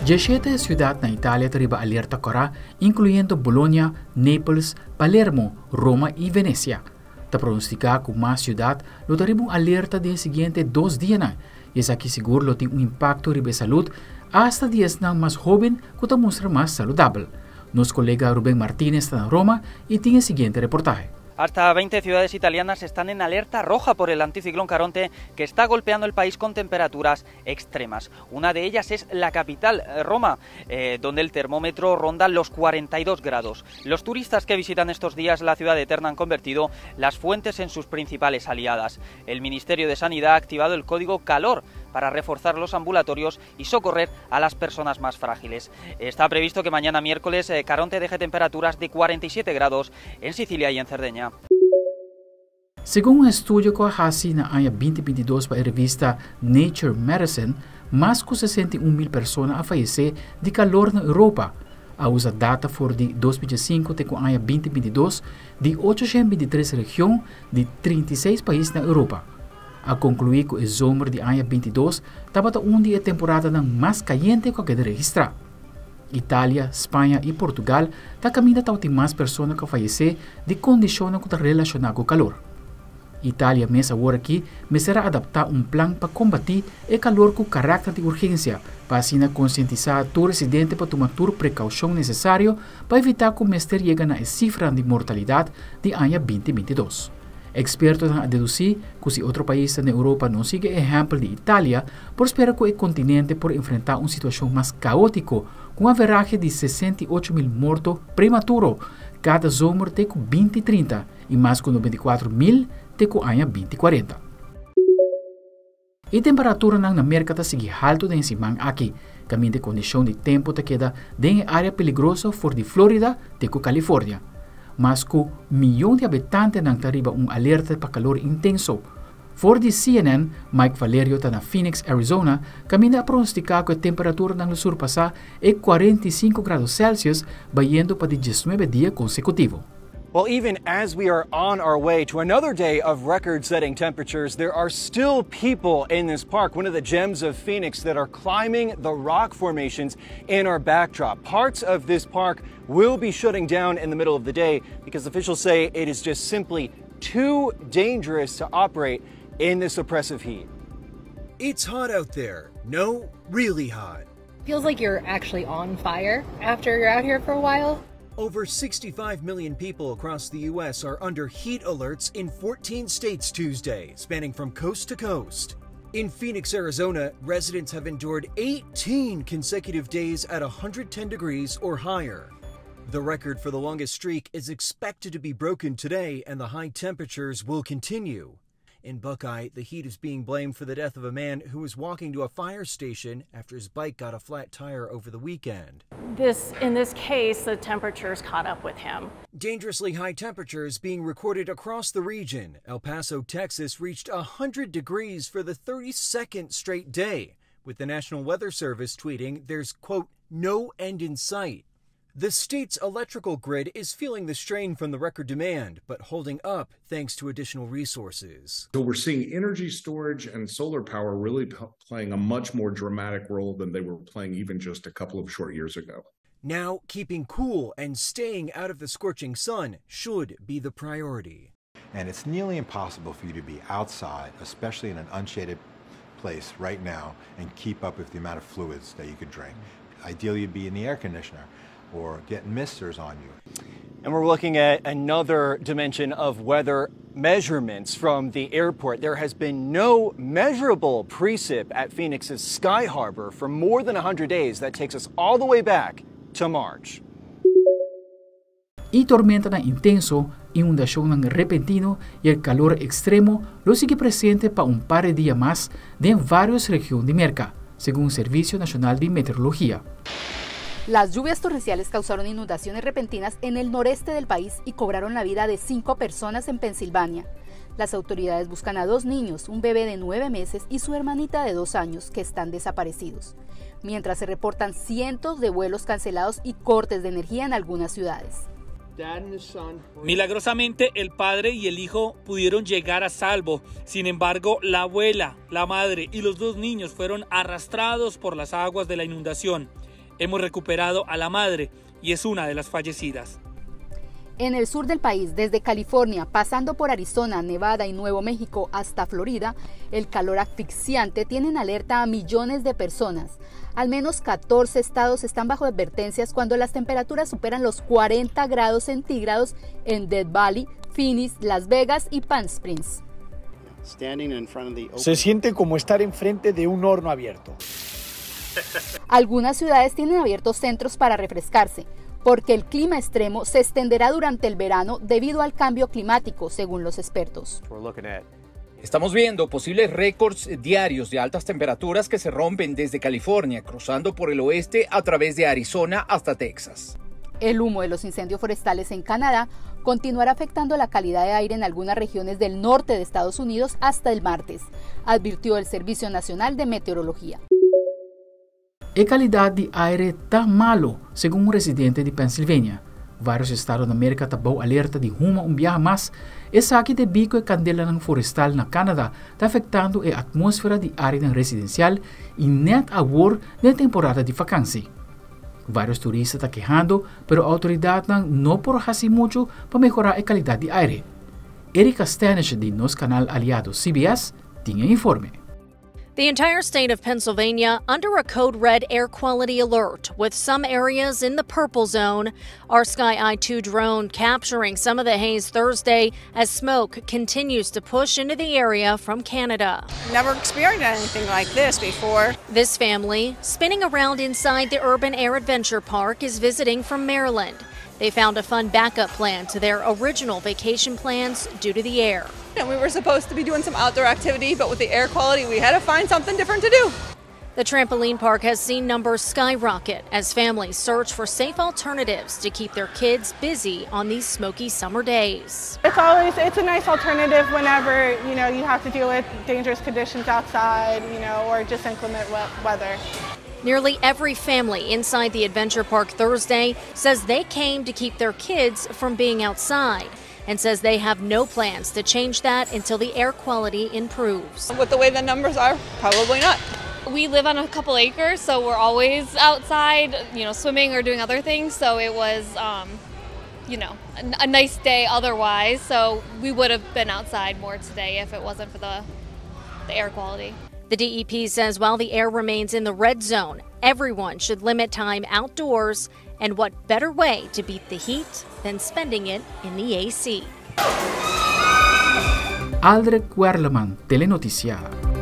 17 siudat na Italia ta riba alerta kòrá, inkluyendo Bologna, Naples, Palermo, Roma i Venesia. Ta pronostiká ku mas siudat lo ta riba un alerta den e siguiente dos dianan i esaki sigur lo tin un impakto riba e salud asta di esnan mas hóben ku ta mustra mas saludabel. Nos kolega Ruben Martinez ta na Roma i tin e siguiente reportahe. Hasta 20 ciudades italianas están en alerta roja por el anticiclón Caronte que está golpeando el país con temperaturas extremas. Una de ellas es la capital, Roma, donde el termómetro ronda los 42 grados. Los turistas que visitan estos días la ciudad eterna han convertido las fuentes en sus principales aliadas. El Ministerio de Sanidad ha activado el código calor para reforzar los ambulatorios y socorrer a las personas más frágiles. Está previsto que mañana miércoles Caronte deje temperaturas de 47 grados en Sicilia y en Cerdeña. Segun un estudio ku a hasi na aña 2022 pa e revista Nature Medicine, mas ku 61 mil persona a fayesé di kalor na Europa. A usa data for di 2005 te ku aña 2022 di 823 region di 36 pais na Europa. A konkluí ku e zomer di aña 22 tabata un di e temporadanan mas kayente ku a keda registrá. Italia, Spaña i Portugal ta kaminda tabatin mas persona ku a fayesé di kondishonnan ku ta relashoná ku kalor. Italia mes awor aki mester a adaptá un plan pa kombatí e kalor ku karakter di urgensia, pa asina konsientisá tur residente pa tuma tur prekoushon nesesario pa evitá ku mester yega na e sifranan di mortalidat di aña 2022. Ekspertonan a dedusí ku si otro paisnan na Europa no sigui e ehèmpel di Italia, por spera ku e kontinente por enfrentá un situashon mas kaótiko, ku un averahe di 68 mil morto prematuro kada zomer te ku 2030 i mas ku 94 mil te ku aña 2040. E temperaturanan na Merka ta sigui haltu den siman aki, kaminda kondishon di tempu ta keda den e área peligroso for di Florida te ku California. Mas ku mion di habitantenan ta riba un alerta pa kalor intenso. For di CNN, Mike Valerio ta na Phoenix, Arizona, kaminda a pronostiká ku e temperaturanan lo surpasá e 45 grado Celsius bayendo pa di 19 dia konsekutivo. Well, even as we are on our way to another day of record setting temperatures, there are still people in this park, one of the gems of Phoenix, that are climbing the rock formations in our backdrop. Parts of this park will be shutting down in the middle of the day because officials say it is just simply too dangerous to operate in this oppressive heat. It's hot out there. No, really hot. Feels like you're actually on fire after you're out here for a while. Over 65 million people across the U.S. are under heat alerts in 14 states Tuesday, spanning from coast to coast. In Phoenix, Arizona, residents have endured 18 consecutive days at 110 degrees or higher. The record for the longest streak is expected to be broken today, and the high temperatures will continue. In Buckeye, the heat is being blamed for the death of a man who was walking to a fire station after his bike got a flat tire over the weekend. In this case, the temperatures caught up with him. Dangerously high temperatures being recorded across the region. El Paso, Texas reached 100 degrees for the 32nd straight day, with the National Weather Service tweeting there's, quote, no end in sight. The state's electrical grid is feeling the strain from the record demand, but holding up thanks to additional resources. So we're seeing energy storage and solar power really playing a much more dramatic role than they were playing even just a couple of short years ago. Now, keeping cool and staying out of the scorching sun should be the priority. And it's nearly impossible for you to be outside, especially in an unshaded place right now, and keep up with the amount of fluids that you could drink. Ideally, you'd be in the air conditioner or get misters on you. And we're looking at another dimension of weather measurements from the airport. There has been no measurable precip at Phoenix's Sky Harbor for more than 100 days. That takes us all the way back to March. E tormentanan intenso, inundashonnan repentino i e kalor ekstremo lo sigui presente pa un par di dia mas den vários region di Merka, segun Servisio Nashonal di Meteorologia. Las lluvias torrenciales causaron inundaciones repentinas en el noreste del país y cobraron la vida de cinco personas en Pensilvania. Las autoridades buscan a dos niños, un bebé de 9 meses y su hermanita de 2 años, que están desaparecidos, mientras se reportan cientos de vuelos cancelados y cortes de energía en algunas ciudades. Milagrosamente, el padre y el hijo pudieron llegar a salvo. Sin embargo, la abuela, la madre y los dos niños fueron arrastrados por las aguas de la inundación. Hemos recuperado a la madre y es una de las fallecidas. En el sur del país, desde California, pasando por Arizona, Nevada y Nuevo México hasta Florida, el calor asfixiante tiene en alerta a millones de personas. Al menos 14 estados están bajo advertencias cuando las temperaturas superan los 40 grados centígrados en Death Valley, Phoenix, Las Vegas y Palm Springs. Se siente como estar enfrente de un horno abierto. Algunas ciudades tienen abiertos centros para refrescarse, porque el clima extremo se extenderá durante el verano debido al cambio climático, según los expertos. Estamos viendo posibles récords diarios de altas temperaturas que se rompen desde California, cruzando por el oeste a través de Arizona hasta Texas. El humo de los incendios forestales en Canadá continuará afectando la calidad de aire en algunas regiones del norte de Estados Unidos hasta el martes, advirtió el Servicio Nacional de Meteorología. E calidad di aire ta malo, segun un residente di Pennsylvania. Varios estado di America ta bou alerta di huma un biaha mas. Esaki debi cu e candela forestal na Canada ta afectando e atmosfera di area residencial y net awor den temporada di vakantie. Varios turista ta kehando, pero autoridad no por haci mucho pa mehora e calidad di aire. Erika Stanish di nos canal aliado CBS tin e informe. The entire state of Pennsylvania under a code red air quality alert, with some areas in the purple zone. Our Sky I-2 drone capturing some of the haze Thursday as smoke continues to push into the area from Canada. Never experienced anything like this before. This family, spinning around inside the Urban Air Adventure Park, is visiting from Maryland. They found a fun backup plan to their original vacation plans due to the air. And we were supposed to be doing some outdoor activity, but with the air quality, we had to find something different to do. The trampoline park has seen numbers skyrocket as families search for safe alternatives to keep their kids busy on these smoky summer days. It's a nice alternative whenever, you have to deal with dangerous conditions outside, or just inclement weather. Nearly every family inside the adventure park Thursday says they came to keep their kids from being outside, and says they have no plans to change that until the air quality improves. With the way the numbers are, probably not. We live on a couple acres, so we're always outside, swimming or doing other things. So it was, a nice day otherwise. So we would have been outside more today if it wasn't for the air quality. The DEP says while the air remains in the red zone, everyone should limit time outdoors. And what better way to beat the heat than spending it in the AC? Aldrich Werleman, Telenoticia.